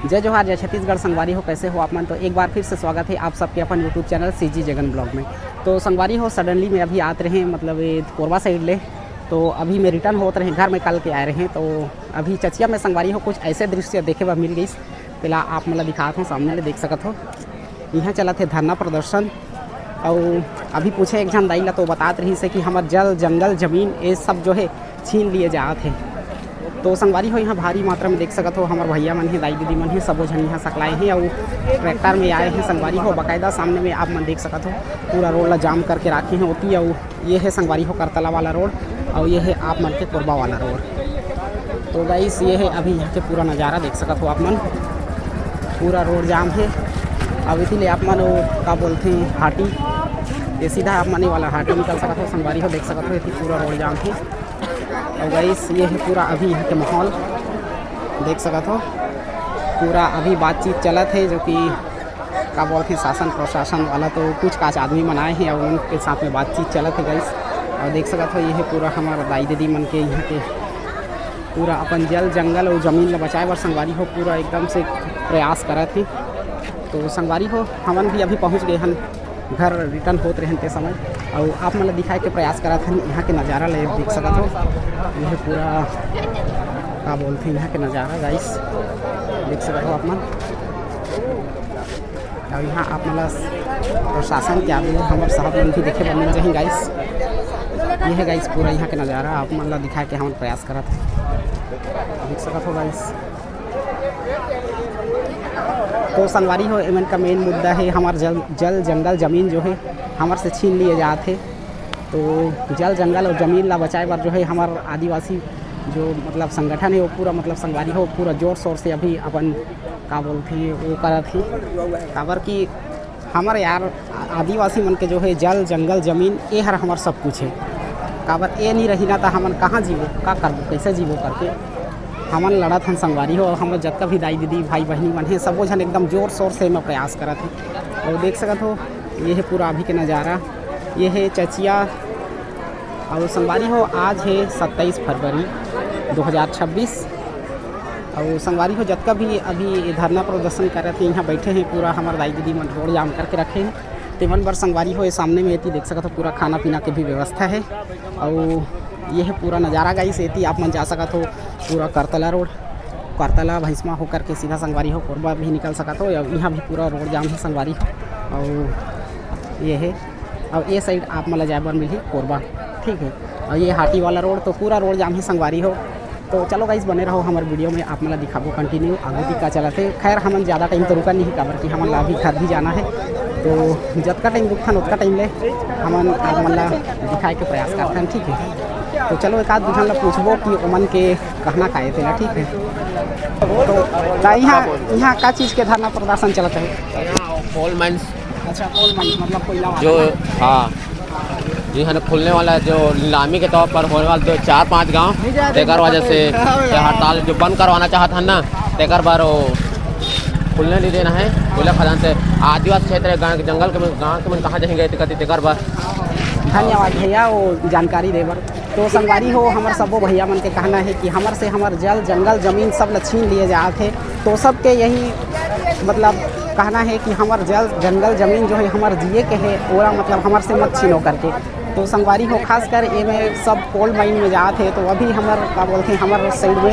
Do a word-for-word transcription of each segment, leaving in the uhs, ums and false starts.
जय जोहार, जय छत्तीसगढ़। संगवारी हो, कैसे हो आप मन? तो एक बार फिर से स्वागत है आप सबके अपन YouTube channel CG Jagan blog में। तो संगवारी हो, सडनली मैं अभी आत रहे, मतलब ये कोरबा साइड ले, तो अभी मैं रिटर्न होत रहे घर में, कल के आए रहे। तो अभी चचिया में संगवारी हो कुछ ऐसे दृश्य देखे बर मिल गइस, तेला आप मन ला दिखात हूँ, सामने ले देख सकत हो। यहाँ चलत हे धरना प्रदर्शन, अउ अभी पूछे एक झन दाई ला तो बतात रहिस हे कि हमर जल, जंगल, जमीन, ये सब जो है छीन लिए जात हे। तो संगवारी हो, यहाँ भारी मात्रा में देख सकत हो, हमर भैया मन हे, दाई दीदी मन हे, सबो झन यहाँ सकलाए हे अउ ट्रैक्टर में आए हे। संगवारी हो, बाकायदा सामने में आप मन देख सकत हो, पूरा रोड ला जाम करके राखे हे ओती। अउ ये हे संगवारी हो करतला वाला रोड, अउ ये हे आप मन के कोरबा वाला रोड। तो गाइस, ये हे अभी यहाँ के पूरा नज़ारा देख सकत हो आप मन, पूरा रोड जाम हे। अब इसी ले आप मन वो का बोलते हैं, हाटी, ये सीधा आप मन ये वाला हाटी निकल सकत हो। संगवारी हो, देख सकत हो, ये पूरा रोड जाम हे। और गाइस, ये है पूरा अभी यहाँ के माहौल देख सकत हो, पूरा अभी बातचीत चलत है, जो कि का बोलते हैं, शासन प्रशासन वाला तो कुछ काच आदमी मन आए हैं और उनके साथ में बातचीत चलत है गाइस। और देख सकत हो, ये है पूरा हमारा दाई दीदी मन के यहाँ के पूरा अपन जल, जंगल और जमीन ला बचाए बर संगवारी हो पूरा एकदम से प्रयास करत हे। तो संगवारी हो, हमन भी अभी पहुँच गए हन घर, रिटर्न होत रहन ते समय, और आप मन ला दिखाए के प्रयास करत हन। यहाँ के नज़ारा ले देख सकत हो, यह पूरा का बोलते हैं यहाँ के नज़ारा गाइस, देख सकत हो आप मन। और यहाँ आप मन ला प्रशासन के आदमी हमर साहब मन भी देखे बर मिल जाही गाइस। ये है गाइस पूरा यहाँ के नज़ारा, आप मन ला दिखाए के हमन प्रयास करत हन, देख सकत हो गाइस। तो संगवारी हो, एमन का मेन मुद्दा है हमार जल, जल जंगल जमीन जो है हमार से छीन लिए जात है। तो जल जंगल और जमीन ला बचाए बर जो है हमार आदिवासी जो मतलब संगठन है वो पूरा मतलब संगवारी हो पूरा जोर शोर से अभी अपन का बोलथे वो करत ही। काबर कि हमर यार आदिवासी मन के जो है जल जंगल जमीन ये हर हमर सब कुछ है। काबर ये नहीं रही ना तो हमन कहाँ जीवो, का करबो, कैसे जीवो करके हमन लड़त हन संगवारी हो। और हमर जतका भी दाई दीदी भाई बहिनी मन है सबो झन एकदम जोर शोर से एमा प्रयास करत है। और देख सकत हो ये है पूरा अभी के नज़ारा, ये है चचिया। और संगवारी हो आज है सत्ताईस फरवरी दो हज़ार छब्बीस। और संगवारी हो जतका भी अभी ये धरना प्रदर्शन करत है यहाँ बैठे हैं पूरा हमर दाई दीदी मन रोड जाम करके रखे हैं। तेमन बर संगवारी हो ये सामने में एती देख सकत हो पूरा खाना पीना के भी व्यवस्था है। और ये है पूरा नज़ारा गाइस, एती आप मन जा सकत हो पूरा करतला रोड, करतला भैंसमा होकर के सीधा संगवारी हो कोरबा भी निकल सकत हो। और यहाँ भी पूरा रोड जाम है संगवारी हो। और ये है, और ये साइड आप मन ला जाए बर मिलही कोरबा, ठीक है। और ये हाटी वाला रोड तो पूरा रोड जाम है संगवारी हो। तो चलो गाइस बने रहो हमर वीडियो में, आप मन ला दिखाबो कंटिन्यू आगू दी का चलत है। खैर हमन ज़्यादा टाइम तो रुका नहीं काबर कि हमन ला अभी घर भी जाना है। तो जतका टाइम रुकथन ओतका टाइम ले हमन आप मन ला दिखाए के प्रयास करथन, ठीक है। तो चलो एक आध दुकान ला पूछबो कि ओमन के कहना का है तेला, ठीक है। तो का यहाँ, यहाँ का चीज़ के धरना प्रदर्शन चलत है? कोल माइंस अच्छा, कोल माइन मतलब कोयला वाला जो ना? हाँ जी है ना खुलने वाला है जो नीलामी के तौर पर होने वाला दो चार पांच गांव तेकर वजह से ये हड़ताल जो बंद करवाना चाहत हन ना तेकर बर वो खुलने नहीं देना है कोयला खदान से आदिवासी क्षेत्र गांव जंगल के मन- गांव के मन कहाँ जाएंगे कति तेकर बर धन्यवाद भैया वो जानकारी दे बर। तो संगवारी हो हमर सबो भैया मन के कहना है कि हमर से हमर जल जंगल जमीन सब ल छीन लिए जात है। तो सबके यही मतलब कहना है कि हमर जल जंगल जमीन जो है हमर जिए के है, ओला मतलब हमर से मत छीनो करके। तो संगवारी हो खासकर ये में सब कोल माइन में जात है। तो अभी हमर का बोलते हैं हमर साइड में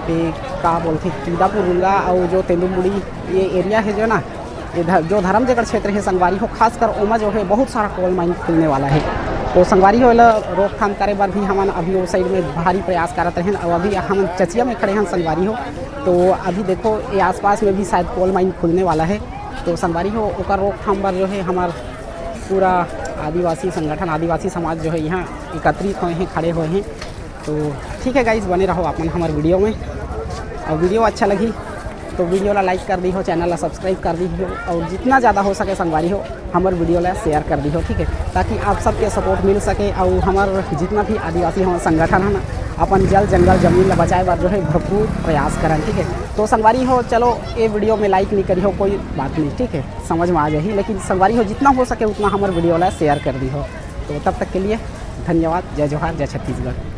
ये का बोलते हैं कीदापुर रुंगा और जो तेंदुलमुड़ी ये एरिया है जो ना, ये ध-, जो धर्मजगढ़ क्षेत्र है संगवारी हो खासकर ओमा जो है बहुत सारा कोल माइन खुलने वाला है। तो संगवारी हो एला रोकथाम करे बर भी हमन अभी वो साइड में भारी प्रयास करत रहें और अभी हमन चचिया में खड़े हैं संगवारी हो। तो अभी देखो ये आसपास में भी शायद कोल माइन खुलने वाला है। तो संगवारी हो ओकर रोकथाम बर जो है हमार पूरा आदिवासी संगठन आदिवासी समाज जो है यहाँ एकत्रित हुए हैं, खड़े हुए हैं। तो ठीक है गाइस बने रहो आप मन हमारे वीडियो में। और वीडियो अच्छा लगी तो वीडियो ला लाइक कर दी हो, चैनल ला सब्सक्राइब कर दी हो और जितना ज़्यादा हो सके संगवारी हो हमर वीडियो ला शेयर कर दी हो, ठीक है, ताकि आप सबके सपोर्ट मिल सके और हमार जितना भी आदिवासी हमार संगठन है ना अपन जल जंगल जमीन ला बचाए बर जो है भरपूर प्रयास करन, ठीक है। तो संगवारी हो चलो ये वीडियो में लाइक नहीं करी हो कोई बात नहीं, ठीक है, समझ में आ जाही, लेकिन संगवारी हो जितना हो सके उतना हमार वीडियो ला शेयर कर दी हो। तो तब तक के लिए धन्यवाद। जय जोहार, जय छत्तीसगढ़।